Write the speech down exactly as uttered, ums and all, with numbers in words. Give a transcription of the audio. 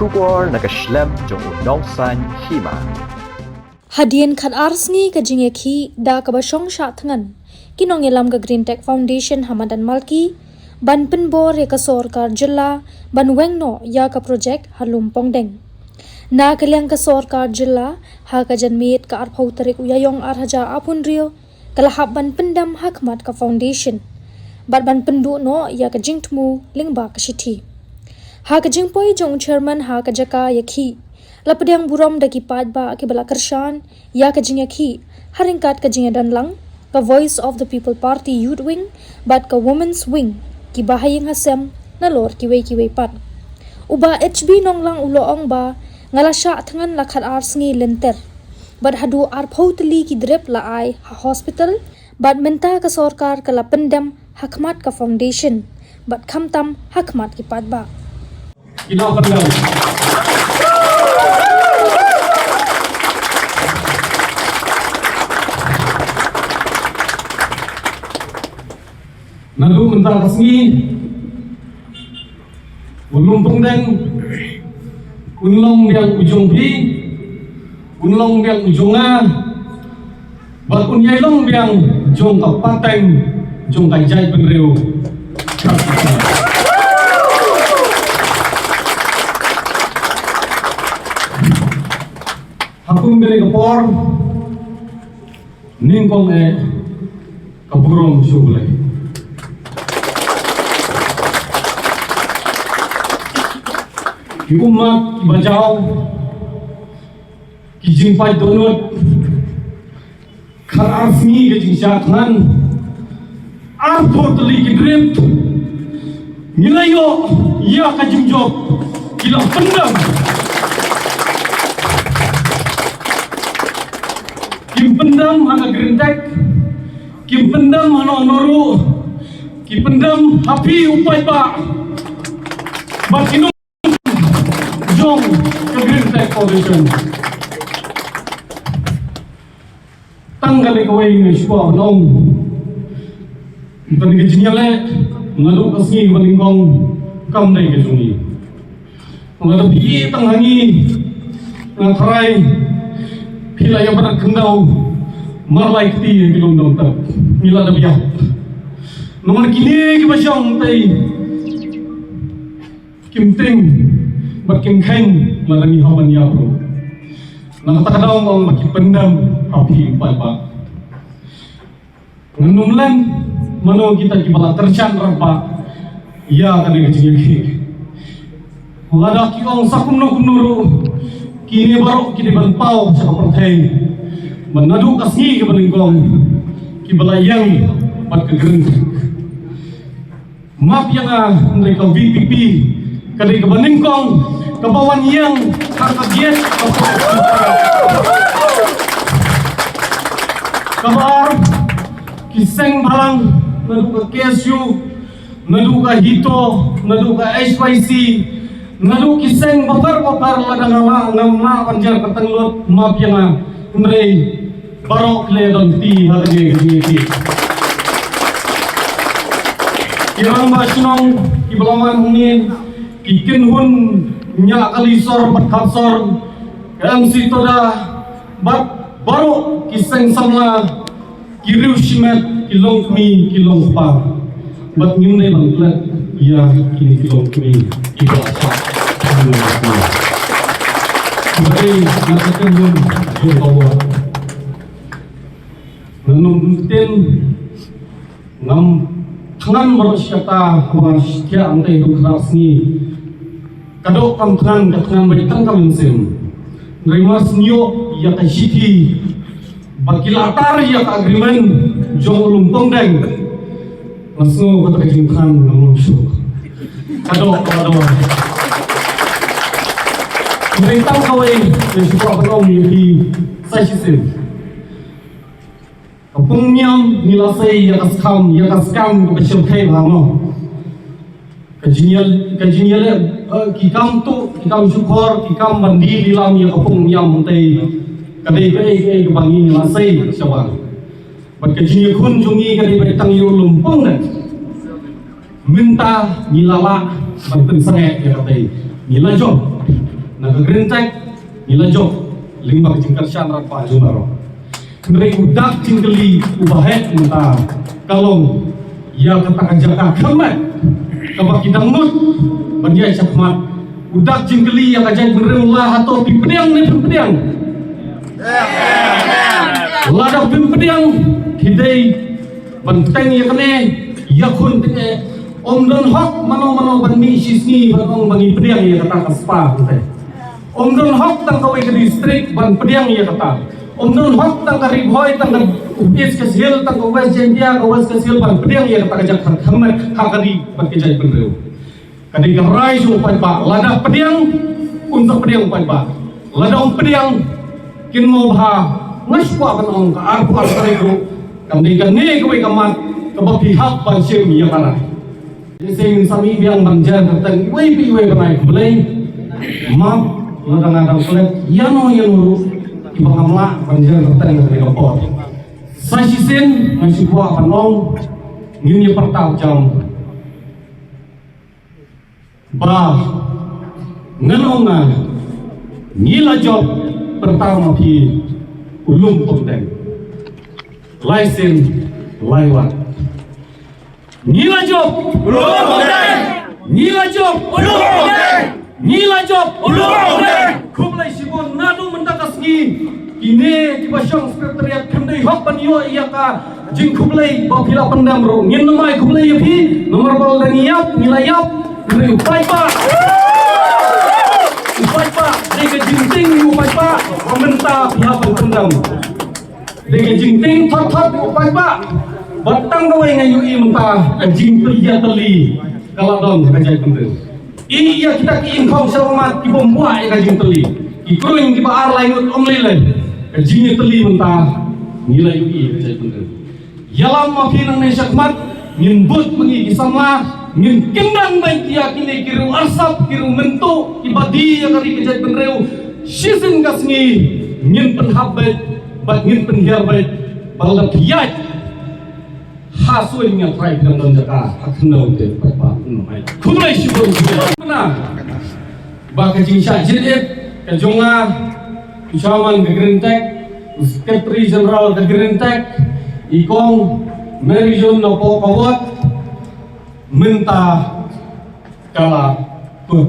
Khubor na ka shlem jong u Nongsaiñ Hima. Hadien khat ar sngi ka jingïakhih da kaba shong shah thngan, ki nongïalam ka Green Tech Foundation ha madan Malki ban pynbor ïa ka sorkar jylla ban weng noh ïa ka projek ha Lum Pongdeng. Na ka liang ka sorkar jylla, ha ka janmiet ka arphew tarik u Ïaïong ar hajar arphew hynriew, ka la hap ban pyndem ha khmat ka foundation bad ban pynduh noh ïa ka jingthmu lyngba ka shithi. Ha ka jingpoi jong u chairman ha ka jaka ïakhih, la pdiang burom da ki paidbah kiba la kyrshan ïa ka jingïakhih ha ryngkat ka jingïadon lang ka Voice of the People Party Youth Wing bad ka Women's Wing, kiba ha ïing ha sem nalor kiwei kiwei pat. U Bah H B Nonglang u la ong ba nga la shah thngan la khat ar sngi lynter bad haduh arphew tylli ki drip la ai ha hospital, bad mynta ka sorkar ka la pyndem ha khmat ka foundation bad khamtam ha khmat ki paidbah. Ki la pyndem. Naduh mynta ka sngi, u Lum Pongdeng un long biang u jong phi, un long biang u jong nga, bad un ïai long biang jong ka pateng jong ka jaitbynriew. Ha kum kane ka por, nyngkong eh ka burom sha U Blei. Ki ummat, ki bajaw, ki jingpait dohnud, khat ar sngi ka jingshah thngan, arphew tylli ki drip, ngi la ïoh ïa ka jingjop, ki la pyndem. Kim pyndem ha ka Green Tech, kim pyndem ha no no ruh, ki pyndem ha phi u paidbah. Bad ki nong jong ka Green Tech Foundation. Tang kane kawei nga shu kwah ban ong. Tang ka jingïaleh naduh ka sngi kaba nyngkong kam dei ka jong ngi. Lada phi ïeh tang ha ngi, nga tharai phi la ïa bad khyndaw mar lai kti ïa ki longdong tap. Ngi la dep ïap. Namar kine kiba shong tei kim tieng bad kim kheiñ lada ngi hap ban ïap ruh. Na kata ka daw nga ong ba ki pyndem ha phi u paidbah. Ngan ym len mano kita kiba la kyrshan rangbah ïa kane ka jingïakhih. Lada ki ong sa kumno kumno ruh, kine baroh ki dei ban paw sha ka pyrthei ba naduh ka sngi kaba nyngkong kiba la ïeng bad ka Green Tech. Map ïa nga, hynrei ka V P P ka dei kaba nyngkong kaba wan ïeng ha ka gate ka pyrthei. Kaba ar, ki seng bhalang, naduh ka K S U, naduh ka HITO, naduh ka H Y C, naduh ki seng bapher bapher, lada nga lah ngam lah ban jer kyrteng lut, map ïa nga. Hynrei baroh ki la don kti ha kane ka jingïakhih. Ki rangbah shnong kiba la wan hangne, ki kynhun Ñiah Kalisor bad Khatsor, ka M C Toda, bad baroh ki seng samla, ki riew shimet, ki longkmie, ki longkpa. Bad ngim dei ban klet ïa kine ki longkmie kiba la shah. Kiba dei na ka kynhun jong ka ward. Ngan ym ktien, ngam thngan baroh shi katta, ba nga shu thiah hangtei haduh khatar sngi. Ka doh kam thngan, ka thngan beit tang ka mynsiem. Hynrei mar shu ïoh ïa ka shithi ba ki la tar ïa ka agreement jong u Lum Pongdeng, nga sngew kata ka jingthngan ngam long shuh. Ka doh, ka doh. Hynrei tang kawei nga shu kwah ban ong ïa phi sa shisien. Ka pung niam ngi la sei ïa ka skam, ïa ka skam kaba shyrkhei bha mo. Ka jingïal, ka jingïaleh, eh, ki kam tuh, ki kam shukor, ki kam ban die lilam ïa ka pung niam hangtei. Ka dei kaei kaei kaba ngi la sei shabar. Bad ka jingïakhun jong ngi ka dei beit tang ïa u Lum Pongdeng. Mynta ngi la lah ban pynsangeh ïa katei. Ngi la jop. Na ka Green Tech ngi la jop lyngba ka jingkyrshan rangbah jong baroh. Hynrei u dak jingkylli uba heh mynta ka long ïa kata ka jaka khmat kaba ki dang mut ban ïaid shakhmat. U dak jingkylli ïa ka jaitbynriew, la hato phi pdiang ne phim pdiang? Lada phim pdiang, phi dei ban pdiang ïa kane, ïa khun te. Ym don hok mano mano ban mih shisngi ban ong ba ngi pdiang ïa kata ka spa te. Ym don hok tang kawei ka district ban pdiang ïa kata. Ym don hok tang ka Ri Bhoi, tang ka East Khasi Hills, tang ka West Jaintia, ka West Khasi Hills ban pdiang ïa kata ka jaka khmat ha ka ri bad ka jaitbynriew. Ka dei ka rai jong u paidbah, lada pdiang, un sa pdiang u paidbah. Lada ym pdiang, kin mo bha, nga shu kwah ban ong ka arphew ar tarik ruh kan dei kane kawei ka mat kaba phi hap ban shim ïa ka rai. Shisien sa mih biang ban jer kyrteng iwei pa iwei ban ai khublei. Map lada nga dang klet ïano ïano ruh kiba ngam lah ban jer kyrteng ha kane ka por. Sa shisien nga shu kwah ban ong, ngin ïa pyrta jam ba ngan ong nga, ngi la jop pyrta ma phi u lum pyrthei. Lai sien lai wat. Ngi la jop u lum pyrthei. Ngi la jop u lum pyrthei. Ngi la jop u lum pyrthei. Khublei shibun. Naduh mynta ka sngi kine kiba shong secretariat kim dei hok ban ïoh ïa ka jingkhublei ba phi la pyndem ruh. Ngin ym ai khublei ïa phi namar ba lada ngi ïap ngi la ïap. Hynrei u paidbah, u paidbah, dei ka jingtieng u paidbah ba mynta phi hap ban pyndem. Dei ka jingtieng thot thot u paidbah. Bad tang kawei nga ïohi mynta ka jingpynïatylli ka la don ha ka jaitbynriew. Ïa kita ki ïingkhong sha mat ki bym buh ïa ka jingtylli. Ki kruiñ kiba ar lai ngut ym lei lei. Ka jingïatylli mynta ngi la ïohi ha ka jaitbynriew. Ïalam ma phi nangne shakhmat, ngin bud ma ngi ki samla, ngin kyndang beit ïa kine ki riew arsap, ki riew mynta kiba die ïa ka ri ka jaitbynriew. Shisien ka sngi ngin pynhap beit bad ngin pynhiar beit ba lada phi ïaid ha suiñ nga trai phi dang don jaka ha khyndew te. Khublei shibun. Ba ka jingshah jingit ka jong nga, u Chairman ka Green Tech, u Secretary General ka Green Tech, i Kong Mary June na poh ka ward, mynta ka la kut.